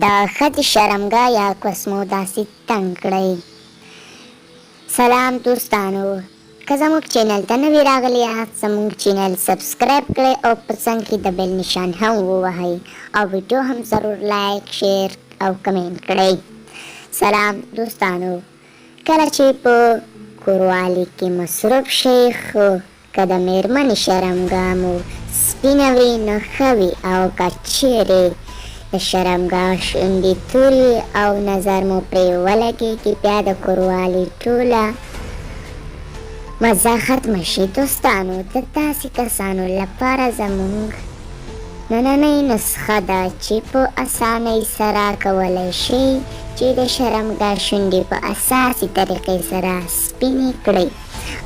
د ښځې شرمګاه یا کوس مو داسې تنګ کړئ. سلام دوستانو که زموږ چینل ته نوي راغلي یاست زموږ چینل سبسکرایب کړئ او په څنګ کې د بیل نشان هم ووهئ او ویډیو هم ضرور لایک شیر او کمنټ کړئ. سلام دوستانو کله چې په کوروالي کې مصروف شئ خو که د مېرمنې شرمګاه مو سپینه وي نو ښه وي او که چېرې د شرمګاه شونډې تورې وي او نظر مو پرې ولګېږي بیا د کوروالي ټوله مزه ختمه شي. دوستانو د داسې کسانو لپاره زمونږ نننۍ نسخه ده چې په اسانۍ سره کولی شئ چې د شرمګاه شونډې په اساسي طریقې سره سپینې کړئ.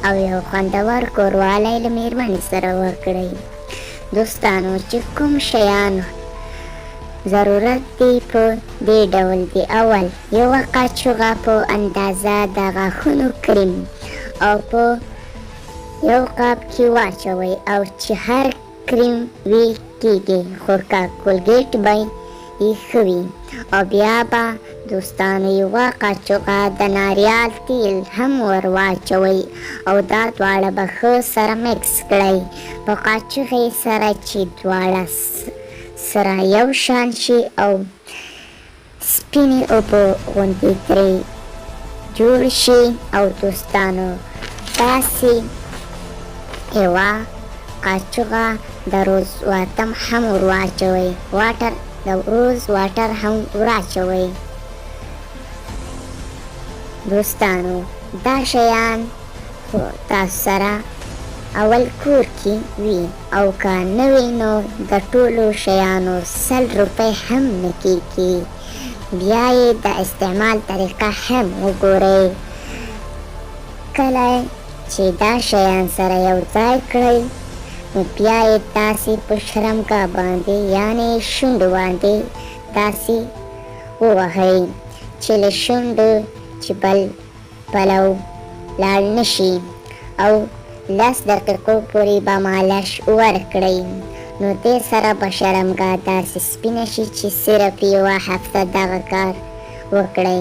او یو خوندور کوروالی له میرمنې سره وکړئ. دوستانو چې کوم شیان ضرورت دي په دې ډول دي، اول، یوه قاچوغه په اندازه د غاښونو کریم او په یو قاب کې واچوئ او چې هر کریم وی کیږی خو که کولګیټ به یی ښه وی او بیا به دوستانو یوه قاچوغه د ناریال تیل هم ور واچوی او دا دواړه به ښه سره مکس کړی په قاچوغی سره چی دواړه سره یو شان شی او سپینې اوبه غوندې ترې جوړ شي او دوستانو تاسې یوه قاچوغه د روز واتم هم ورواچوئ واټر د روز واټر هم وراچوئ دوستانو دا شیان خو تاسو سره اول کور کې وي او که نه وي نو د ټولو شیانو 100 روپۍ هم نه کیږي بیا یې د استعمال طریقه هم وګورئ کله چې دا شیان سره یو ځای کړئ نو بیا یې داسې په شرمګاه باندې یعنې شونډو باندې داسې ووهئ چې له شونډو چې بل پلو لاړ نه شي او 10 دقیقو پورې به مالش ورکړئ نو دې سره به شرمګاه داسې سپینه شي چې صرف یوه هفته دغه کار وکړئ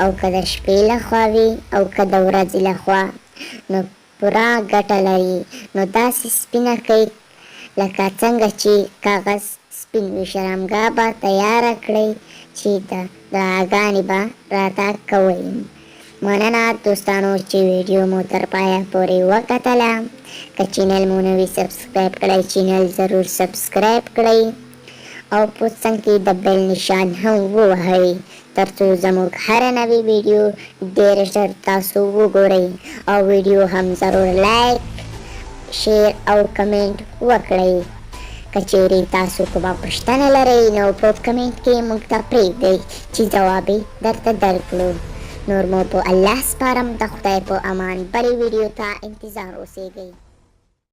او که د شپې لخوا وي او که د ورځې لخوا نو پوره ګټه لري نو داسې سپینه کړئ لکه څنګه چې کاغذ سپین وي شرمګاه به تیاره کړئ چې د دعاګانې به راته کوئ. مننه دوستانو چې ویډیو مو تر پایه پورې وکتله که چینل مو نه وي سبسکرایب کړی چینل ضرور سبسکرایب کړئ او په څنګ کې د بیل نشان هم ووهئ ترڅو زموږ هره نوې ویډیو ډیر ژر تاسو وګورئ او ویډیو هم ضرور لایک شیر او کمنټ وکړئ. که چیرې تاسو کومه پوښتنه لرئ نو په کمنټ کې موږ ته پریږدئ چې ځواب یې درته درکړو. نور مو په الله سپارم د خدای په امان بلې ویډیو ته انتظار اوسیږئ.